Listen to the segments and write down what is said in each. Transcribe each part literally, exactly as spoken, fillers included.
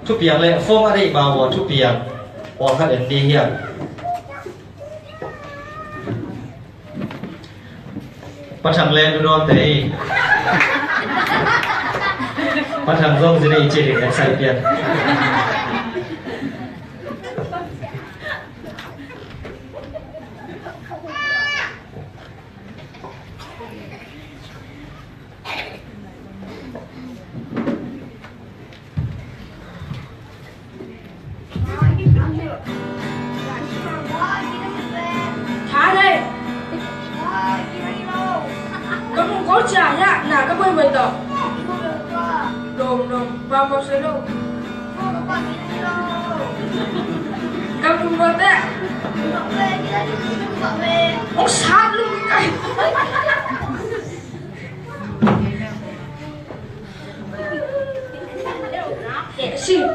Thupiang le phone a deih ma uh a thupiang pawlkhat en ding hiam? Pa Thang le nu dawnte hi. Pa Thang zong zin i ci ding excited pian. Thang ei. Ka nung ko cia ya na ka boi boi to. Dong dong pa pa se lo. Ka nung ko te. Ong sat lum kai. Sim.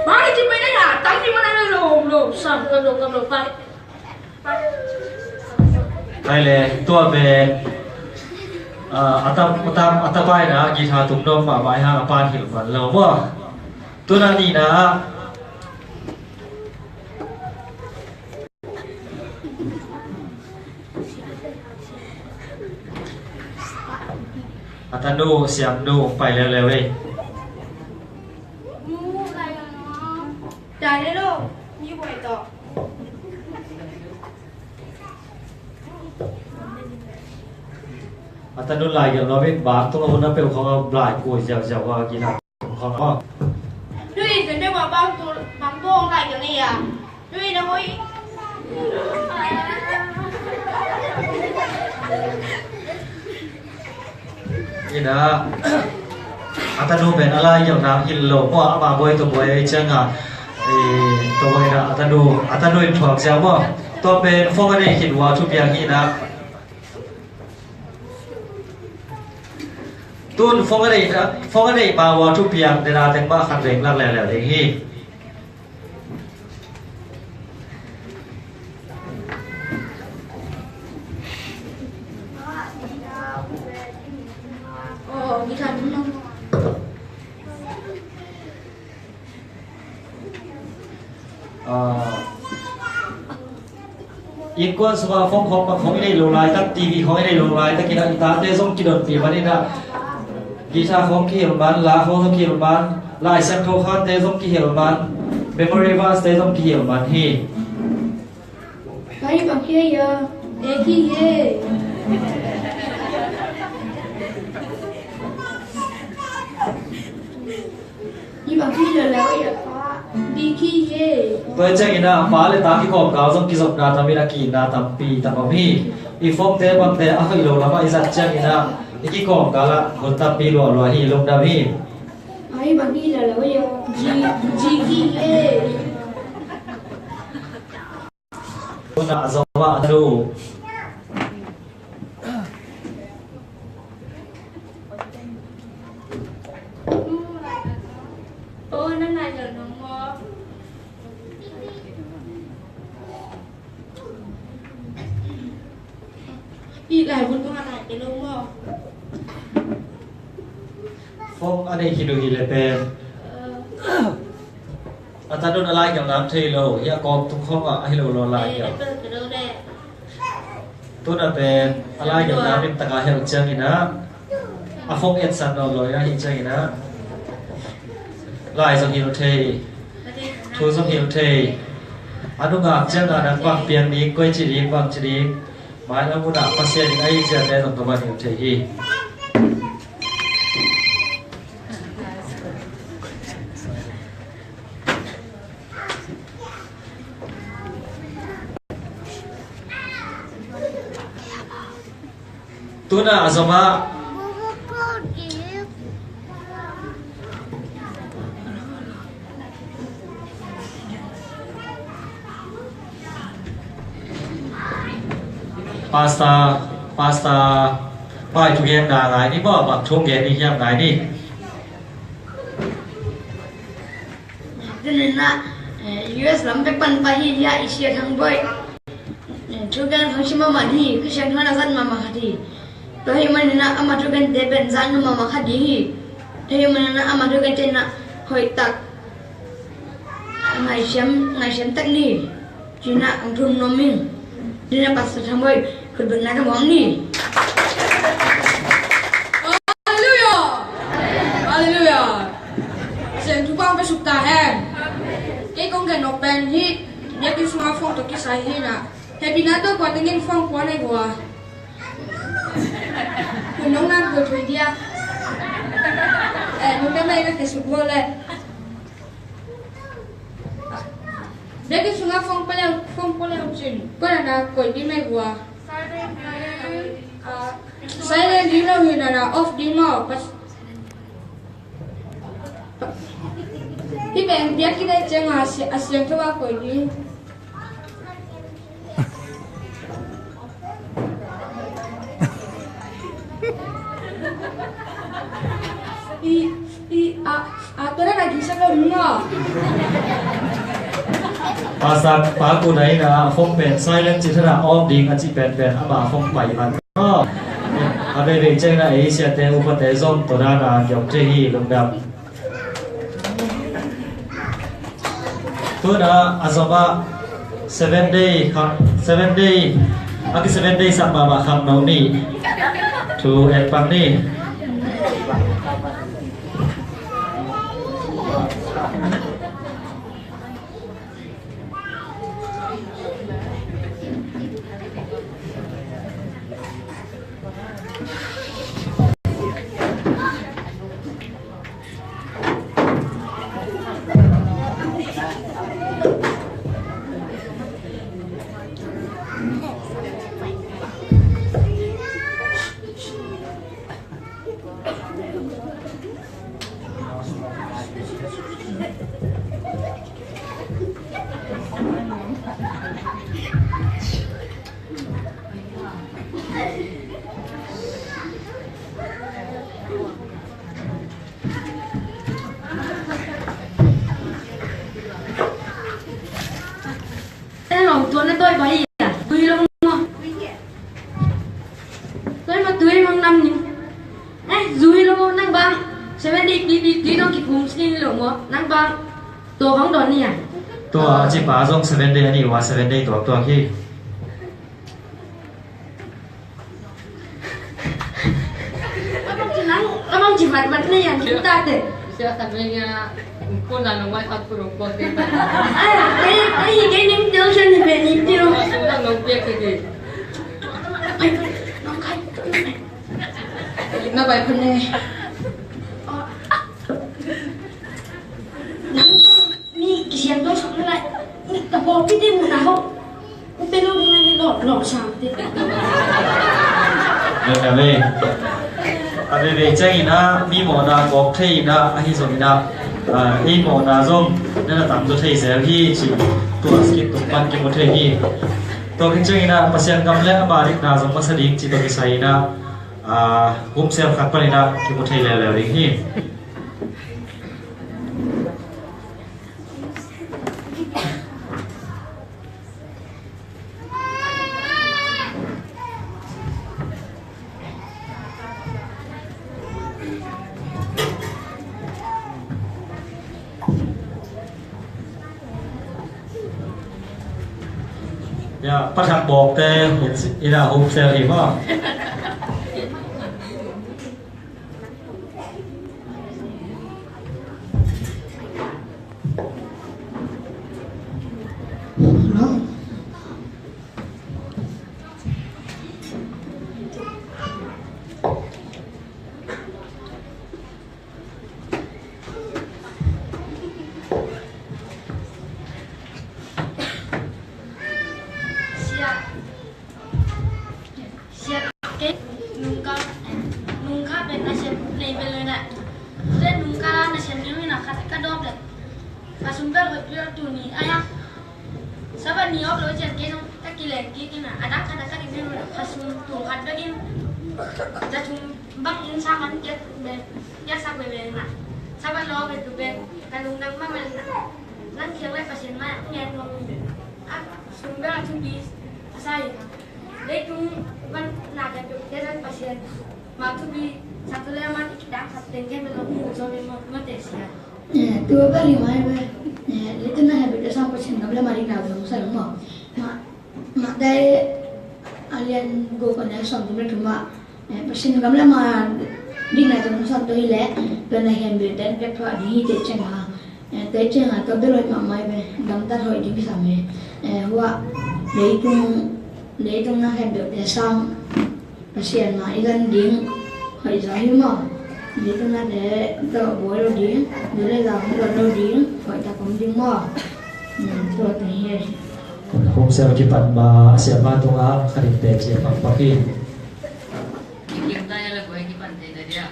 Mari ci pai na ya, tang ci mana lo lo sam ka lo ka lo pai. Kai le tua pen a ta a ta a ta pai na guitar tum dong ma pai ha a pan hil pan lo mo. Tu na ni na. A tanu siamnu pai leuleu ei. A tanu lai gelh nuam in bang tung a hun a peuh khawng a lai kuai ziauziau a gina. Lui, pen bia bang tu, bang tu lai ka ni a. Lui na hoi. Ina. A tanu pen a lai yau nang hil lo. Mo a ma boi to boi ai ciang a. E, to boi na a tanu, a tanu in thuak ciang mo. To pen phone a nei hil wa thu piang hi na. Tun phone a nei, phone a nei ma wa thu piang dena teng ma khat veng lak leuleu ding hi. Oh, guitar tum dong. Innkuan sungah phone khawng bang khawng i neih loh laitak, TV khawng i neih loh laitak inah i tate zong kidonpih man inah guitar khawng kihilh man, la khawng zong kihilh man, Lai Siangtho khante zong kihilh man, memory verse te zong kihilh man hi. Pai bang hi a, e ki hi. Hi bang hi lo lo ya pa. Bi ki hi. Tua ciangin a pa le ta kikawmkal zong kizopna tam in a kiitna tampi tam om hi. I phone te bangte a hoih lo lamah i zat ciangin a i kikawmkal ah hun tampi lualua hi, lungdam hi. Hi bang hi lo lo ya. Ji, ji ki hi. Tuna a zom a a tanu. Phone a nei hi lo hi le pen. A tanun a lai gelh nam thei lo, hi a kawm tung khawng ah a hi lo lo lai gelh. Tuna pen a lai gelh nam lim taka helh ciangin ah a phone etsan nawn lo in ah hi ciangin ah lai zong hi lo thei, thu zong hi lo thei. A nungak ciangin ah nang bang piang ding, koi ci ding, bang ci ding. Mailam munah Pasian in a hi ciate zong ka bang hi lo thei hi. Tuna a zom ah Pastor, Pastor, pai thugenna ngai ni maw, bang thugen ni hiam ngai ni. Tuni-in ah, eh, U S lam pek pan pai hi, hi a i sia Thang Boih. Eh, thugen khang sim mahmah hi, Khristian thugen a zat mahmah khat hi. Tua ahih manin ah ama thugente pen zat mahmah khat ding hi. Tua ahih manin ah ama thugente in ah hoih tak Ngaihsiam, ngaihsiam tak ni. Cina ang thum nom ing. Cina Pastor Thang Boih khutbetna ka muang ni. Halleluiah! Halleluiah! Siangtho pa hong pia suk ta hen. Kei kong gen nop pen hih biakinn sunga phone tawh kisai hi na. Hehpihna tawh kua tengin phone kua nei kua. Kun nong nan kua thui dia. Eh, nong na mai na ke suk bo le. Biakinn sunga phone pale, phone pale cin. Kua na na kua di mai kua. Silent ding lo hi na na off ding maw. Hih pen biakinn a ciang a siangtho a koih ding. I, i, a, a, tua na na gingsak lo ding maw. Pastor pa Kun a inn ah phone pen silent ci thana off ding a ci penpen ama phone pai man. A veivei ciangin a ei siate upate zong tua dan a giawm thei hi, lungdam. Tuna a zom ah seven day khang, seven day a ki seven day sak mahmah khangno nih thu en pang ni. Hello, tua na tawi pai a, tui lo maw? Tawi maw, tui mang nam ning. Eh, zui lo maw, nang bang. Seven day, tui, tui, tui dong kiphum sini lo maw, nang bang. Tua khong don ni a. Tua ci pa zong seven day a ni ua, seven day tuaktuak hi. Ka bang ci nang, ka bang ci vatvat na yang kita te. Sia khat vei nia, ko na nong mai khat ko nong ko te. Ai, kei, kei, kei ning tel sia ni ve ni tiu. Sung nang nong piak te. Ai, nong kai. Na bai pun ne. Nang mi kisiam to sang lai. Ni ka pawlpi te mu na ho. Ute lo ding na ni lawp lawp sang te. Ave. Ave ve ciang ina mi mawhna kawk thei ina ahi zong ina, ah, ei mawhna zong na na tam zaw thei zel hi ci. Tua skit tung pan kimu thei hi. Tua khin ciang ina Pasian gam le ama dikna zong masa ding ci tua kisai ina, ah, kum sel khat pan ina kimu thei leuleu ding hi. Ya, pathak bawkte ina hupsel hi maw? Sia. Sia, kei nungkal, nungkal pen na sian nei bel na. Tua nungkal na sian ding na khat ka dawp le. Ka sum bel hoih pi lo tuni a ya. Sabat ni awk lo cian kei zong ka kileng kik ina. A dang khat a ka ding bel na ka sum tung khat bek in. Za tung bang in sa man kiak bel, kiak sak bel bel na. Sabat lo bel tu bel ka lungdam mahmah na. Nang kiang lai Pasian mah ngen nuam in bel. A sum bel a thupi a sa hi na. Leitung van na ka tu ke zan Pasian. Ma thupi sa tu le man i kidang khat teng ke bel lo mu zo bel mo, mo te sia. Eh, tua bel hi mai bel. Eh, leitung na he Gam le ma dikna zong sa dong maw. Ma, Matthai a lian guk a neu sawmthum le thum ah, eh, Pasian gam le ma dikna zong sa dong hi leh, tua na khempeuh ten piak thuah ding hi teh ciang a, eh, tua ciang a tua bel hoih mahmah hi ve, gamtat hoih ding kisam hi. Eh, hua leitung, leitung na khempeuh te sang Pasian ma i zon ding hoih zaw hi maw? Leitung nate tawh buai lo ding, du le za hong dot lo ding, hoih tak om ding maw? Hmm, tua teng hi. Kum siapa kipan ma, siapa tunga ka dikte ci a pakpak hi. Kim ta ya la buai kipan te ta dia.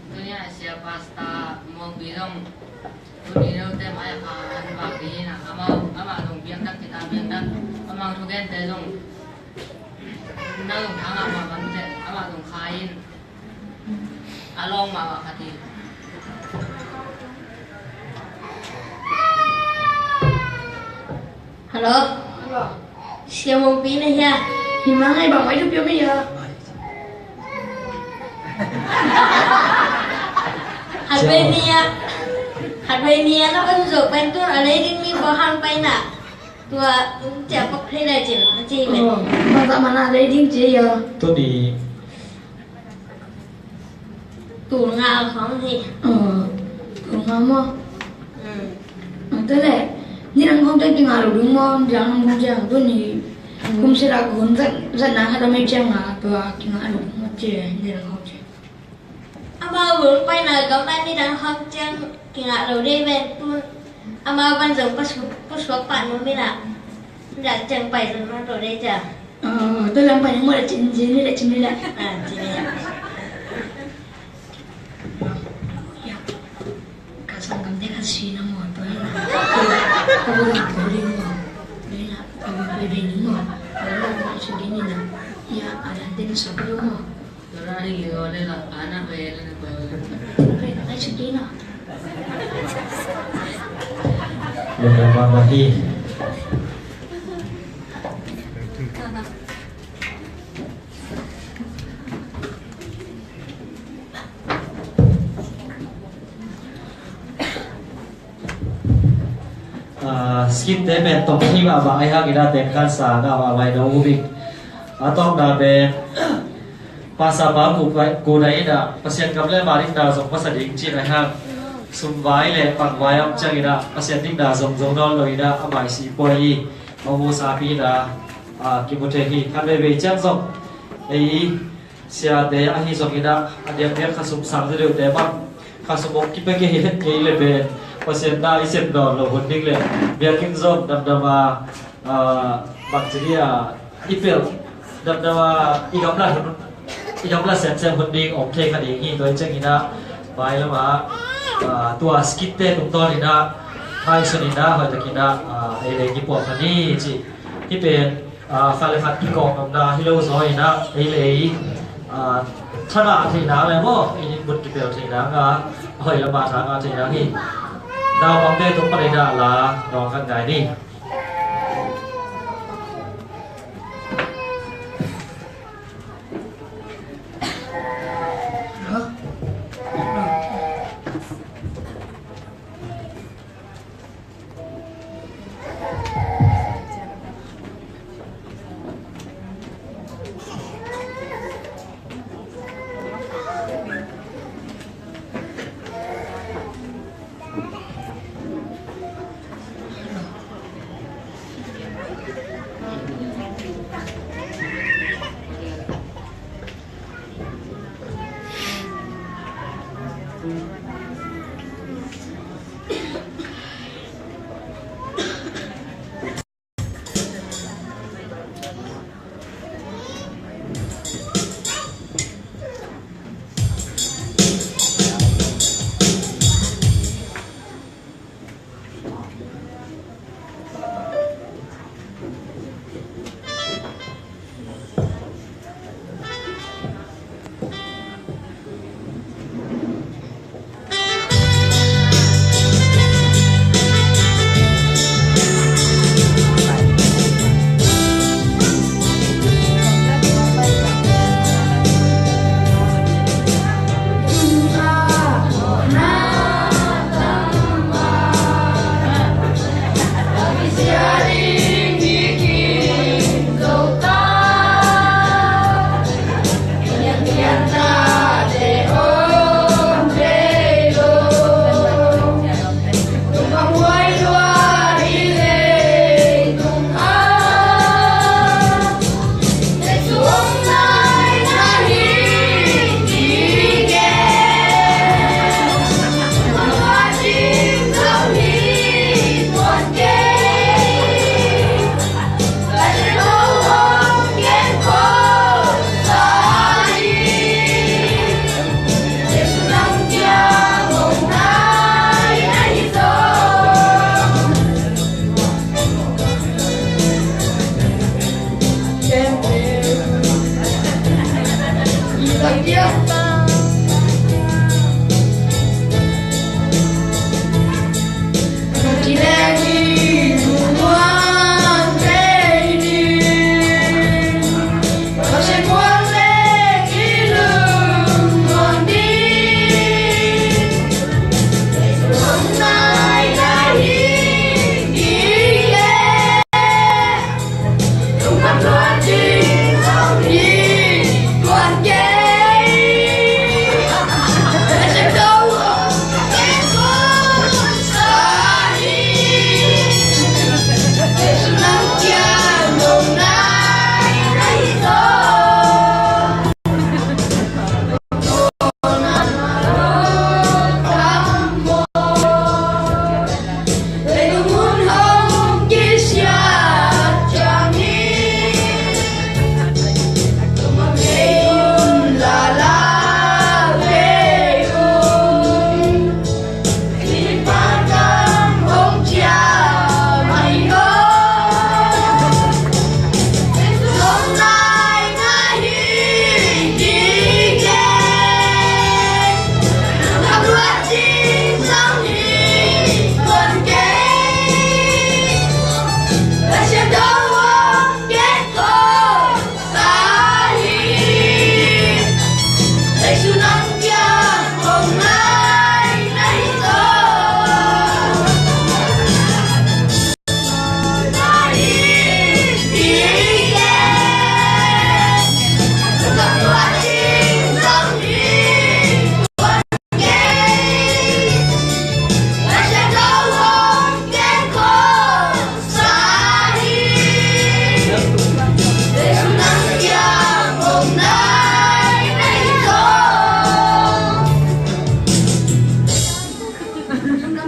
Tuni a sia pasta mong bi zong tuni note mai a kha an vak ding in a, amau, amah zong biakdak kita biakdak, amau thugente zong na zong thang amah bangte, amah zong kha in a lawng mah mah khat hi. Hello. Hello. Sia Mongpi na hia? Hi ma ngai bang mai tu pio mi ya. Hat bai nia. Hat bai nia na on zo pen tu a lei ding mi ko hang pai na. Tua cia pok thei le cin a ci le. Oh, ma za ma na lei ding ci ya. Tu ni. Tul nga khong hi. Ờ, tul nga maw? Ừ. Ờ, te leh, nidang khong te kingah lo ding maw, nidang khong te ang tu ni, kum sila kun zat, zat na khat a mei ciang a, tua kingah lo ding maw, ci, nidang khong te. Amau vul pai na gam a nidang khong ciang kingah lo ding ven tu, amau van zong pasuak, pasuak pah nu mi la. Nidang ciang pai zong ma lo ding ciang. Tua lam pan mawh le cin, cin ni le cin ni le. Ah, cin ni le. Ka sanggamte ka si na maw, tua hi na. Ka bu la tua ding maw. Ding na, ka bu la ding maw. Ka bu la tua si ding ni na. Ya, a dan ten sa ka lo maw. Tua la ding li o le la, a na be le na be le. Ai si ding na. Lo ka ba ba hi. Ah, skit te pen tawm hi mahmah ai hang ina ten khan sa ngah mahmah ina um ing. A tawpna pen Pastor pa ku, ku na ina Pasian gam le ma dikna zong masa ding cin ai hang. Sum vai le pang vai om ciang ina Pasian dikna zong zong nawn lo ina a mai si poi hi. Hong mu sapi ina, ah, kimu thei hi. Khat veivei ciang zong ei siate ahi zongin ah, a diakdiak khasum sang deuhdeuhte bang, khasum hong kipia kei het kei le pen Pasian na i sep nawn lo hun ding le, biakinn zong damdam a, ah, bangci dia i pelh, damdam a i gamla hun, i gamla semsem hun ding om thei kha ding hi. Tua hi ciangin ah, mailam ah, ah, tua skit te tungtawnin ah, haisun in ah, hoihtakin ah, ah, ei le ei kipuak kha ni ci. Hih pen Ah, khat le khat kikawm nopna hi lo zaw in ah, ei le ei, ah, thangah theihna le maw, ei in bun kipel theihna nga, a hoih lamah thangah theihna hi. Naupangte tung pan ei dah la, nawng kan ngai ni.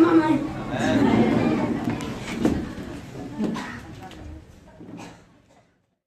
Amen.